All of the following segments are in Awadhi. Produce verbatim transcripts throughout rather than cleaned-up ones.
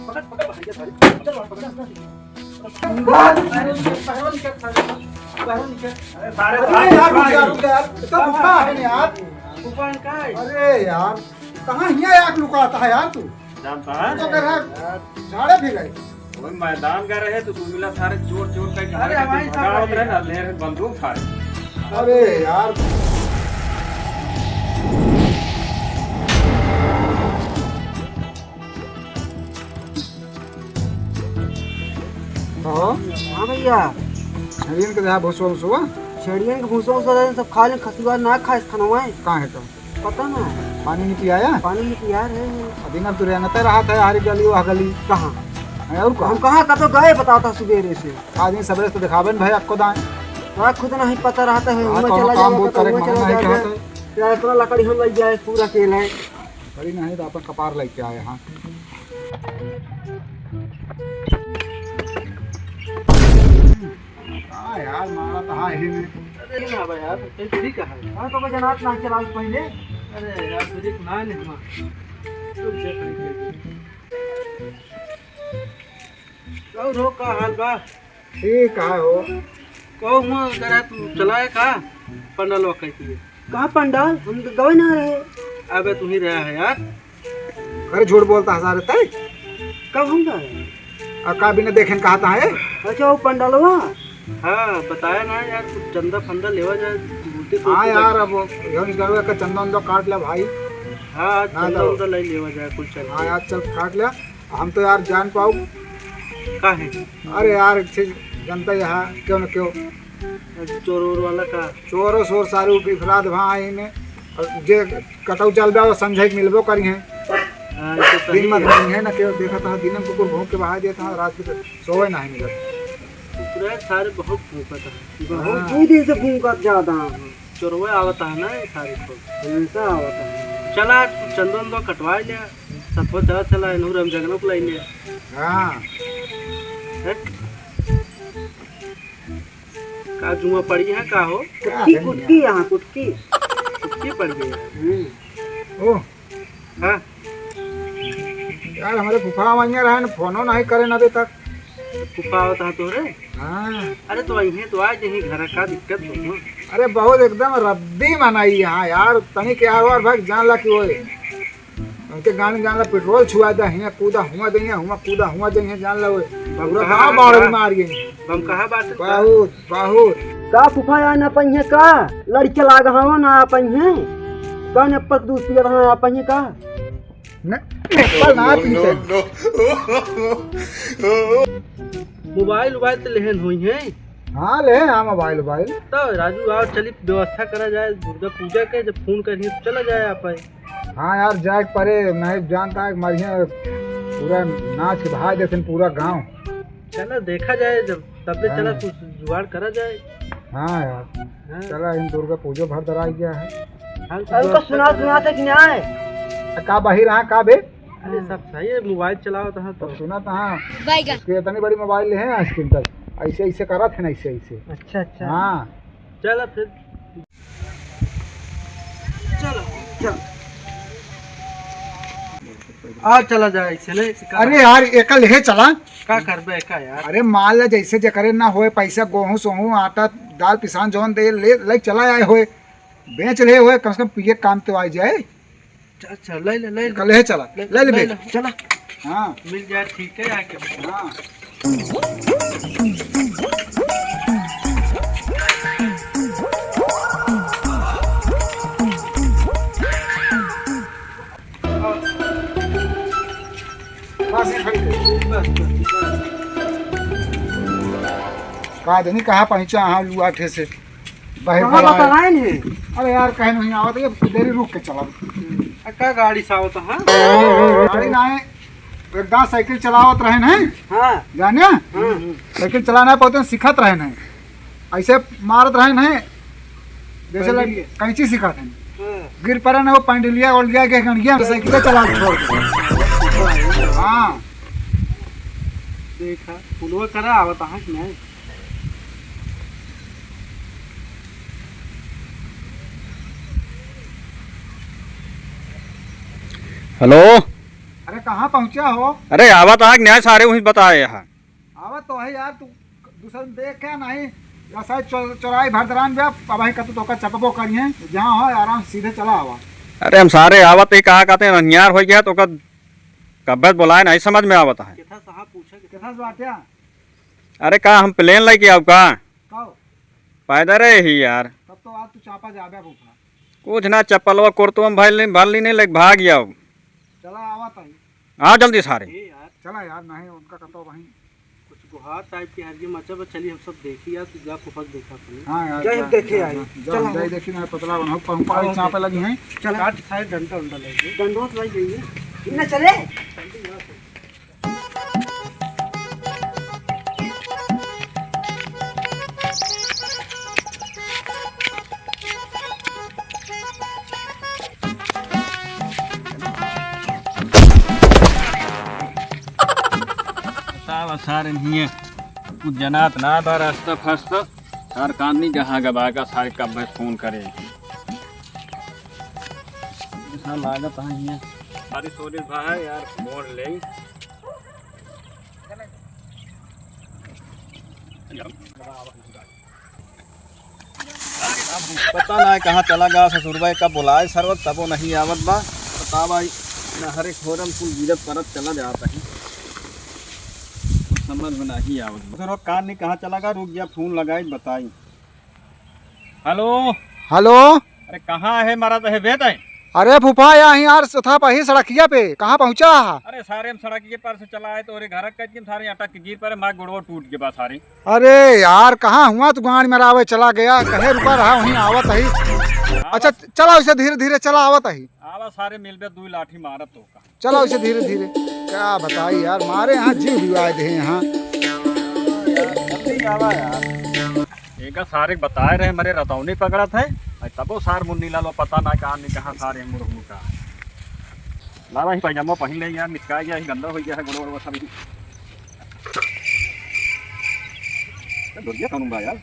पकड़, पकड़, पकड़, पकड़, पकड़, पकड़। बाहर निकल, बाहर निकल, बाहर निकल। अरे, सारे अरे भाग यार, रुक जा, भाग। रुक जा यार। इतना फूफा है ना यार। फूफा है का है? अरे यार, कहाँ हियाँ आके लुकाता है यार तू? जानता है? तू तो कह रहा है, झाड़े फिर रहे। वही मैदान का रहे तो तू मिला सारे चोर, चोर का अरे, हमारी भगावत साहब रहे ना, ले रहे बंदूक सारे। अरे यार। कहो। हाँ भैया। छड़ियन के देहा भूसवा उसवा? छड़ियन के भूसवा उसवा सब खा ले, खसुआ ना खाए खाना है। कहाँ है तो? पता ना। पानी नहीं पियाया? पानी नहीं पिया रहे हैं। अभी ना तू रेंगते रहा था, हरी गली, वह गली। कहाँ? है और कहाँ? हम कहाँ, कब तो गए बताता सुबेरे से। आज नहीं सबेरे से तो दिखावे न भाई आपको दाएं। हाँ, खुद नहीं पता रहता है, हाँ, उमर कौनो चला काम जाएगा बहुत तो करे, उमर मना चला नहीं जाएगा। कहते। यार, इतना लकड़ी हम लग जाए पूरा अकेले। लकड़ी नहीं तो अपन कपार लेके आए, हाँ। हाँ यार, मारा तो हाँ ही नहीं। अरे ना भाई यार, तो ठीक है। हाँ, तो कोई जनात ना चलाओ पहले। अरे यार, तुझे ना नहीं हुआ। और हो, का हाल बा? ठीक है हो। कहूँ हुआ जरा तू चलाए का पंडाल वकाई के लिए? कहाँ पंडाल? हम तो गए ना रहे। अबे तू ही रहा है यार। अरे झूठ बोलता है सारे तय। कब हम गए? आ का बिना देखे कहा था है? अच्छा वो पंडालवा? हाँ बताया ना यार, कुछ चंदा फंदा लेवा जाए। बोलते तो हाँ तू यार, अब यौन गड़वे का चंदा उंदा काट ले भाई। हाँ, हाँ, चंदा तो उंदा ले लेवा जाए कुछ चल हाँ के। यार, चल काट ले। हम तो यार जान पाऊ। का है? अरे यार, एक चीज जनता यहाँ क्यों न क्यों। चोर वोर वाला का? चोर और शोर सारे ऊपर अफराध वहाँ आई में। और जे कतौ चल बा, वो संझे के मिलबो करी हैं। हाँ, ये तो सही दिन मत है। नहीं है ना, क्यों देखा था, दिन में कुकुर भौंक के बहार देता है, रात के तो सोवे नहीं मिलत। कुकुर है, सारे बहुत भौंकत है। बहुत हाँ। दू दिन से भौंकत ज्यादा है। चोरवे आवत है ना, ये सारे को। हमेशा आवत है। चला, आज कुछ चंदो उंदो कटवा लिया। सतवा चला, चला, इन्हू राम जगनो को लाई लिया। हाँ। हैं? का जुआ पड़ी है का हो? कुटकी, कुटकी यहाँ, कुटकी। कुटकी पड़ गई। हम्म। ओह। हाँ। यार, हमारे फूफा वहाँ रहे न, फोनो नहीं करे न अभी तक। फूफा आवत है तोरे? हाँ। अरे, तो वहीं तो आ, यहीं घर का दिक्कत हो। अरे, बहुत एकदम रद्दी मनाई यहाँ यार, तनिक यार और भाग जान ला कि वो उनके गाने जान ला, पेट्रोल छुआ दे, हियाँ कूदा, हुआ दे, हियाँ हुआ कूदा, हुआ दे, हियाँ जान ला, वो हम पूरा कहाँ गाँव बाढ़ बाटे? बीमार गई। हम कहाँ बाटे? बहुत, बहुत। का फूफा या ना पहिए का? लड़के लाग हवा ना पहिए। का ने पक दूध पिया रहा ना पहिए का? न, एप्पल ना पीते। मोबाइल, मोबाइल तो लेहन हुई है। हाँ, ले, हाँ, मोबाइल, मोबाइल। तो राजू, आओ, चली, व्यवस्था करा जाए दुर्गा पूजा के, जब फोन करिए तो चला जाए आप। हाँ यार, जाए के परे, नहीं जानता है, मारिया पूरा नाच के बहा देते हैं पूरा गाँव। चला देखा जाए, जब तब ले चला हाँ। कुछ जुगाड़ करा जाए। हाँ यार, हाँ। चला इन दुर्गा पूजो भर दराई गया है। हाँ, तो अरे उनका सुना, सुना था कि नहीं आए? का बाहिर हाँ, का बे? अरे सब सही है, मोबाइल चलाओ तो हाँ तो। तो सुना तो हाँ। बाइगा। इसके इतनी बड़ी मोबाइल है आज के तक, ऐसे, ऐसे करा थे ना, ऐसे, ऐसे। अच्छा, अच्छा। हाँ। चला फिर। चलो, चलो। आ, चला जाए, ऐसे ले, ऐसे करा। अरे यार, एका लेहे चला। का करबे का यार? अरे मान ले, जैसे जेकरे ना होए पैसा, गोहूं सोहूं, आटा, दाल, पिसान जौन दे, ले, ले चला आए होए, बेच ले होए, कम से कम पिए काम तो आ जाए। अच्छा, अच्छा, ले ले, ले ले। कल है, चला। ले, ले ले ले बे। ले, चला। हाँ। मिल जाए, ठीक है, आके। हाँ। बस, ये खड़ी कर। बस, बस, बस। का जानी कहाँ पहुँचा, हाँ, लुआठे से। बाहर कहाँ बड़ा है। बताएन है? अरे यार, कहे नहीं आवत, ये देरी रुक के चला। आ, का गाड़ी से आवत, हाँ? गाड़ी ना है, एक दांत साइकिल चलावत रहे नहीं। हाँ। जाने? हाँ, हाँ। साइकिल चलाना पौते सिखत रहे नहीं। ऐसे मारत रहे नहीं, जैसे लग-, कैंची सिखत है। हाँ। गिर पड़े ना, वो पंडिलिया ओलिया के गंडिया में साइकिल चला के छोड़ दे। हाँ। देखा, पुलवा करा आवत, हाँ कि नहीं? हेलो। अरे कहाँ पहुँचा हो? अरे आवत आग न्याय सारे वहीं बताए यहाँ। आवत तो है यार, तू दूसर देख के नहीं, या शायद चो-, चोराई भरदरान बे, अब वहीं कतू तोका चपबो करिए, जहाँ हो आराम से सीधे चला आवा। अरे हम सारे आवत ही कहा कहते हैं, अन्यार हो गया तो कब, कब्बत बोलाए नहीं समझ में आवत है। कितना साहब पूछा, कितना से बाटिया? अरे का हम प्लेन लेके आऊ का? कब? पैदल रहे ही यार। तब तो आज तू चापा जाबे फूफा। कुछ ना, चप्पलवा कुर्तवा में भर ली, भर ली नहीं, लेके भाग जाओ। चला आवा ताई। आ जल्दी सारे। ए यार। चला यार, नहीं उनका कतो वहीं। कुछ गुहार टाइप के हरगे मचा बा, चली हम सब देखी यार, तू जा फूफा के देखा अपने। हाँ यार, जा, हम जा, देखे जा, आई। जा, जा, चला। हम जाई देखी ना, पतला बना, हम पहुँच पाई, हाँ, चापे लगी हैं। चला। काट खाए डंडा उंडा लेके। डंडा तो लाई जाइए। ना चले। बतावा सारे हिये, कुछ जनात ना बा रास्ता फास्ता। सार कान नहीं जहाँ गबा का सारे कब फोन करे। ऐसा लागत है हिये। बारिश हो रही बा है यार, मोड़ ले। पता ना है कहाँ चला गया ससुरबा, कब बुलाए सरवा तबो नहीं आवत बा। बतावा, नहरे खोरम कुल गिरत परत चला जात है, कुछ समझ में नहीं आवत बा। ससुरबा कान नहीं कहाँ चला गया, रुक गया, फोन लगाई बताई। हेलो। हेलो। अरे कहाँ है, मरत है बेटा? अरे फूफा, यहाँ यार था पही सड़किया पे, कहाँ पहुँचा है? अरे सारे हम सड़किया पर से चला आए तो अरे घर कट के सारे अटक के गिर पड़े, मार गोड़वा टूट के बा सारे। अरे यार, कहाँ हुआ तू गाड़ी में आवे चला गया, कहे रुका रहा, वहीं आवत ही। अच्छा चला, उसे धीरे धीरे चला, आवत ही। आवा सारे मिलबे, दुई लाठी मारत तो का। चला उसे धीरे धीरे। का बताई यार, मारे यहाँ जीव हिवाए दे यहाँ। जल्दी आवा यार। एका सारे बताए रहे, मरे रतौनी पकड़त है, और तबो सार मुन्नी लालो पता ना कहाँ नहीं कहाँ सारे मुड़ मुड़ का। लावा ही पैजामा पहिन ले यार, निचका गया, ही गंदा हो गया है, गोड़ वोड़ सब ही। तो डोरिया कौन बा यार?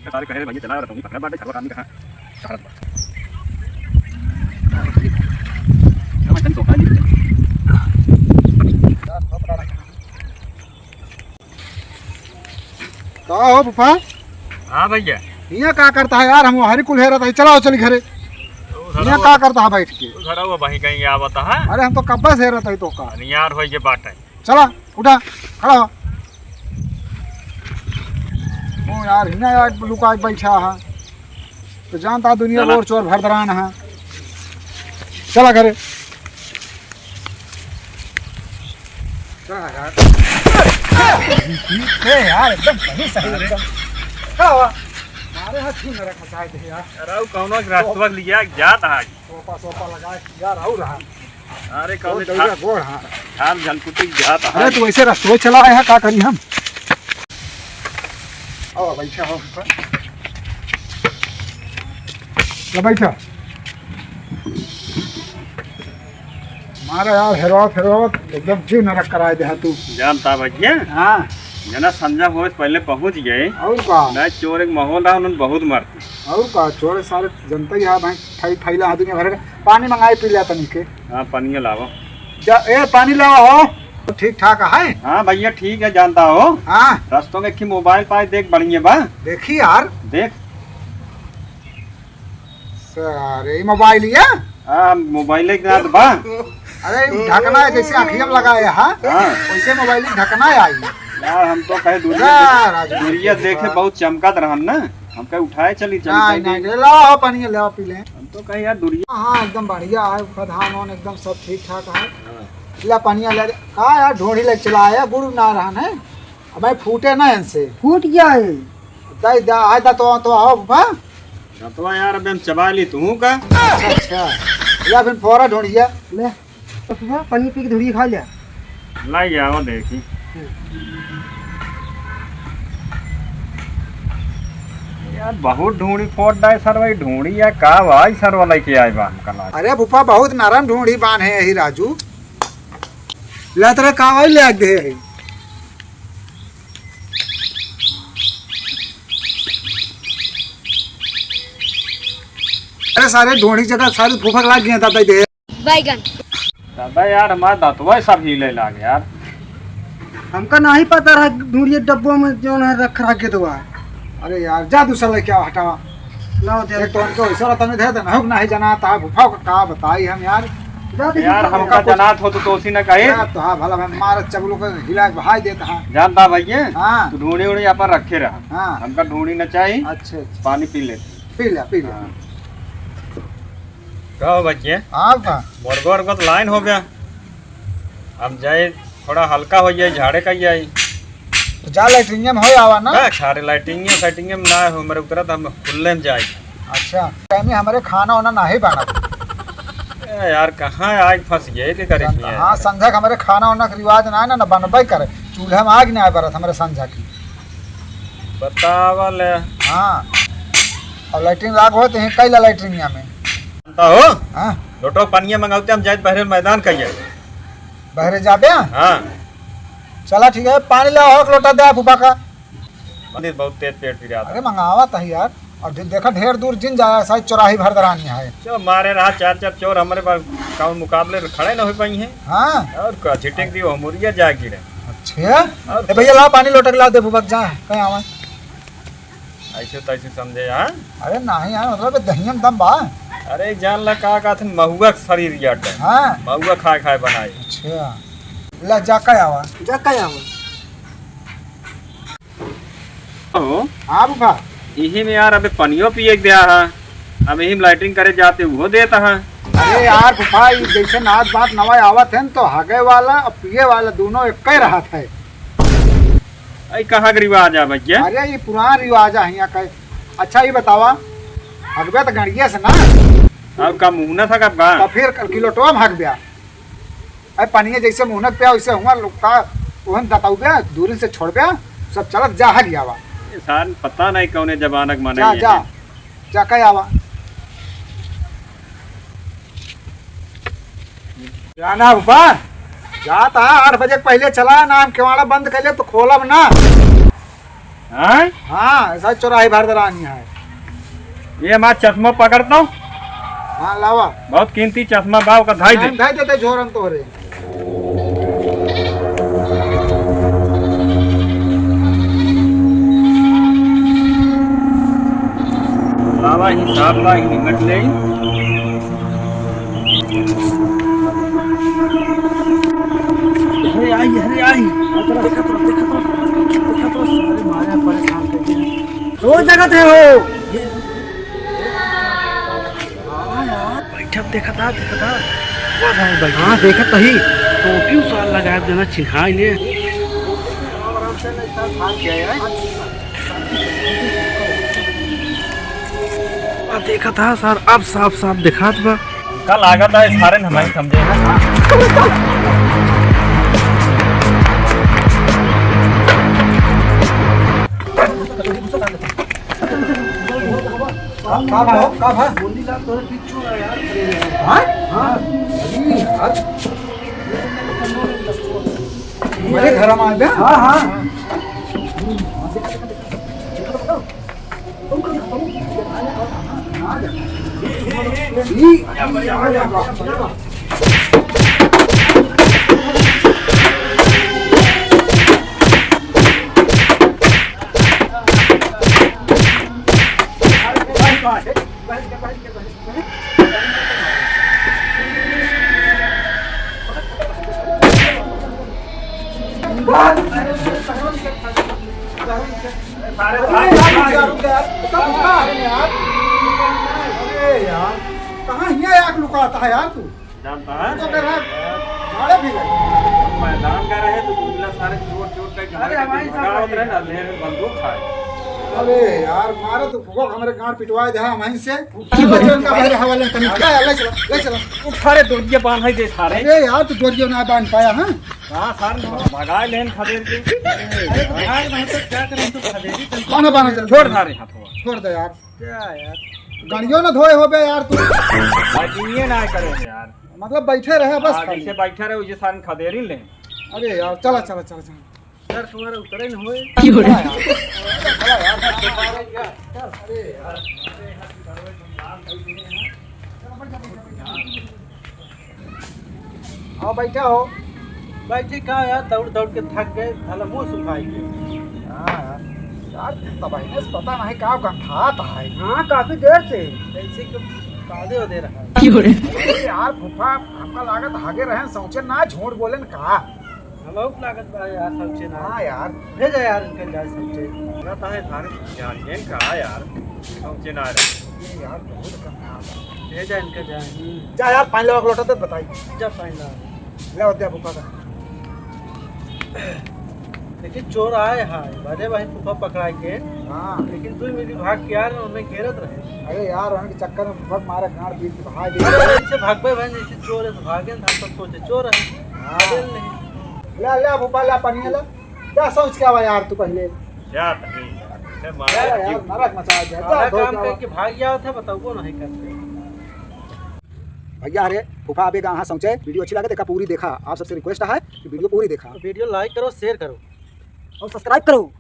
सारे कहे भैया चला रहा हूँ, पकड़ा बाटे, छड़वा काम कहाँ? शहर बा। का हो फूफा? हाँ भैया। हियाँ का करता है यार, हम हरी कुल हेरत है, चलाओ चली घरे। हियाँ का करता है बैठ के? तू धरा हुआ भाई कहीं आवत है? अरे हम तो कब्बे से हेरत है तो का। अनियार होई के बाटे। चला, उठा, खड़ा हो। ओ यार, हिना यार लुका के बैठा है। तो जानता दुनिया चला। और चोर भरदरान है। चला घरे। चला यार। ए यार, एकदम सही, सही, एकदम। का हुआ? अरे हाथ क्यों मेरा खसाए थे यार। अरे वो कौनो रास्ता लिया जात आज। सोपा, सोपा लगा के यार, और रहा। अरे, कौन गोड़ था? दौड़ा, गोड़, हाँ। थाल झलकुटी जात अरे, है। तू ऐसे रस्तवा चला आया, का करी हम? आओ, बैठा हो ऊपर। ले, बैठा। मारा यार, हेरवा, फेरवा, एकदम जीव नरक कराए दे है तू। जानता भैया? हाँ। जना समझा हो, पहले पहुँच गए। और का? मैं चोर एक माहौल रहा, उन्होंने बहुत मारती। और का, चोर सारे जनता ही है भाई, फै-, फैला है दुनिया भर का। पानी मंगाई पी लिया तनी के। हाँ, पानी लावा। जा, ए, पानी लावा हो। ठीक ठाक है? हाँ भैया, ठीक है, जानता हो। हाँ। रस्तों में एक ठे मोबाइल पाए, देख, बढ़िया बा। देखी यार। देख। सारे, ई मोबाइल या? हाँ, मोबाइल एक रात बा। अरे, ई ढकना है, जैसे आँखिया में लगाए, हाँ? हाँ। वैसे मोबाइल ही ढकना है आई। यार, हम तो कहे दूरिया ना, देख-, राजू, दूरिया देखा। देखे बहुत चमकत रहन ना। हमका उठाए चली, चली, नहीं, चली। नहीं, ले लाओ, पानी ले आओ, पी लें। हम तो कहे यार, दुनिया हाँ, हाँ, एकदम बढ़िया है, प्रधान होन एकदम सब ठीक ठाक है। हाँ। ले पानी ले, का यार, ढोढ़ी ले चला आया, गुड़ ना रहन है, अब भाई फूटे ना इनसे। फूट गया है। दे, दे, आए दा तो, तो आओ, फूफा। दतवा यार, अबे हम चबा ली, तू का? अच्छा, अच्छा। या फिर फोरा ढोढ़िया। ले। तो सुबह पनीर पी के धुरी खा लिया। लाई आओ देखी। यार, बहुत ढूंढी फोड़ डाए सरवा, ई ढूंढी या का भाई सरवा लेके आए बा हमका लाग। अरे फूफा, बहुत नरम ढूंढी बान है यही राजू। ले तेरे का भाई ले दे है। अरे सारे ढूंढी जगह सारे फूफा के लाग गए दादा दे। बैगन। दादा यार, हमार दतवा सब हिले लाग यार। हमका नाहीं पता रहा, ढूंढिए डब्बो में जौन है रख रहा गेदवा। अरे यार, जा दूसरा लेके आओ, हटावा। लाओ दे। एक तो उनको ऐसा रहता नहीं था, ना हो, ना ही जना था, फूफा का का बताई हम यार। जा दे, यार, फूफा हमका का जनात हो तो, तो उसी ने कहे। यार, तो हाँ, भला भाई, मार चबलो को हिला के भाई देता है। जानता भैया, हाँ। तू ढूंढी उड़ी अपन रखे रहा। हाँ। हमका ढूंढी न चाहिए। अच्छा, अच्छा। पानी पी ले। पी ले, पी ले। हाँ। का हो बच्चे? हाँ, का? मुर्गो उर्गो तो लाइन हो गया। हम जाए, थोड़ा हल्का हो जाए, झाड़े का जाए। तो जा लैट्रिनिया में हो आवा ना। का खारे लैट्रिनिया, फैट्रिनिया में ना हो, मेरे उतरत हम खुले में जाए। अच्छा, टाइम में हमारे खाना वाना नाही बना। ए यार, कहाँ आग फंस गए, के करे जानता, किया हाँ, यार? संझा के हमारे खाना वाना के रिवाज ना है ना, ना बनबे करे। चूल्हा में आग ना बरत हमारे संझा की। बतावल। हाँ, और लैट्रिन लाग हो तो यहीं कैला लैट्रिनिया में। जानता हो? हाँ। लोटो पनिया मंगाते हम जाए बहरे मैदान का ये। बहरे जाबे? हाँ। चला ठीक है, पानी ले आओ, एक लोटा दे फूफा का। मंदिर बहुत तेज पेट पिरात। अरे मंगावा था यार, और दे-, देखा ढेर दूर जिन जाया, शायद चौराही भर दरानी है। चो मारे रहा चार चार चोर हमारे पास, काउन मुकाबले में खड़े न हो पाई हैं। हाँ। और का झिटिक दी वो मुरिया जा गिरे। अच्छा। और ए भैया लाओ पानी लोटा के लाओ, दे फूफा के जा, कहीं आवा। ऐसे तैसे समझे, हाँ? अरे नाही यार, मतलब दहिया में दम बा। अरे जान ला का कहत हन, महुआ के शरीर जाट है। हाँ। महुआ खाए खाए बनाए। अच्छा। ला जा का आवा। जा का आवा। हो? हाँ फूफा। इही में यार अबे पनियो पिए के दिया है। अब इही में लैट्रिन करे जाते उहो देता है। अरे यार फूफा, ई जैसे नात बात नवा आवत है न, तो हगे वाला और पिए वाला दोनों एक ही रहत है। आई कहाँ के रिवाज आ भैया? अरे, ये पुरान रिवाज आ हियाँ का। अच्छा, ये बतावा, हगबे तो गड़िया से ना? अब का मुहना था कब का? तो फिर किलोटवा में हगब्या। अरे, पनिया जैसे मुहनक पे, वैसे हुआ लुकता, ओहन दतौब्या, दूरी से छोड़ब्या, सब चलत जा हग आवा। ये सार पता नहीं कौने जमाना के माने जा, ये जा, है। जा कह आवा। जाना फूफा, जात हा, आठ बजे के पहिले चला, ना हम केवाड़ा बंद कर ले तो खोलब ना। हाँ? हाँ, ऐसा चौराही भर दरानी है। ये हमार चश्मा पकड़ तो। हाँ, लावा। बहुत कीमती चश्मा बा, ओका धाई दे। हम धाई देते झोरन तोहरे। लावा ही साहब ला ही निकट ले। अरे आई, अरे आई। देखत रहो, देखत रहो, देखत रहो, सारे मारे परेशान कर दिए। दो जगह थे हो। हाँ यार। बैठा, देखा था, देखा था। वो था बैठा। हाँ, देखा तही। टोपी उसार लगाए देना, चिन्हाई ने। आ, देखा था सर, अब साफ साफ दिखात बा। का लागत है, सारे न हमारी समझे ना। का भा हो? का भा? हाँ? हाँ। अरे यार। मेरे घर में आ गया? हाँ, हाँ। अरे यार, कहाँ हियाँ आग लुकाता है यार तू? जानता है? तो मेरा झाड़े भी गए। मैदान का रहे तो दूसरा सारे चोर, चोर का अरे हमारे साथ भगावत रहे ना, ढेर बंदूक खाए। अरे यार, मारे तो भुगो हमारे गांड पिटवाए दे, हाँ, वहीं से। बच्चों का मेरे हवाले में तनी। ले, ले चला, ले चला। उठारे दौड़िए बांध है दे सारे। अरे यार, तू दौड़िए ना बांध पाया, हाँ? हाँ, सारे भगाए लेन खदेड़ के। अरे यार, मैं तो क्या करूँ, तू खदेड़ी तो बांधा, बांधा, चल। छोड़ सारे हाथों। छोड़ दे यार। क्या यार? गाड़ियों ना धोए हो बे यार तू। बाकिंगे ना करे यार। मतलब बैठे रहे बस हाँ, खाली। जैसे बैठा रहे, उसे सारे खदेड़ी ले। अरे यार, चला, चला, चला, चला। यार, तुम्हारा उतरे न होए। क्यों रे? अरे यार। आओ, बैठा हो। बैठे का यार, दौड़ दौड़ के थक गए, साला मुंह सुखाई गए। हाँ यार, यार, तबहिने से पता नहीं का गंधात है। हाँ, काफी देर से। जैसे कि कादे हो दे रहा है। अरे यार फूफा, हमका लागत हागे रहन, सौंचे ना, झूठ बोलेन का? हम लोग लागत बा यार, सौंचे ना। हाँ यार। भेजा यार, इनके जाए सौंचे। ना ताहे थारे जान के का यार, सौंचे ना रहे। ये यार, बहुत गंधात है। भेजा इनके जाए। हम्म। जा यार, पानी लेवा के लोटा दे, बताई। जा पानी ला। ले, दे फूफा का। लेकिन चोर आए हैं, भले भाई फूफा पकड़ाए के। हाँ। लेकिन तू मिली भाग के यार, उन्हें घेरत रहे। अरे यार, उनके चक्कर में फूफा मारा गाड़ पीट के भाग गए। अरे इनसे भाग पे भाई, जैसे चोर है तो भागे, हम सब सोचे चोर है। हाँ। भागे नहीं। ले, ले फूफा, ले पानी ले। जा सौंच के आवा यार तू पहले। जा तनी यार, इसे मारा यार, यार, नरक मचा दिया। जा, सारा धो काम के आवा। करके भाग गया था, बताओ कौन है करते। भैया, अरे फूफा अबे कहाँ सौंचे, वीडियो अच्छी लगे तो एका पूरी देखा। आप सबसे रिक्वेस्ट है कि वीडियो पूरी देखा। वीडियो like करो, share करो। और subscribe करो।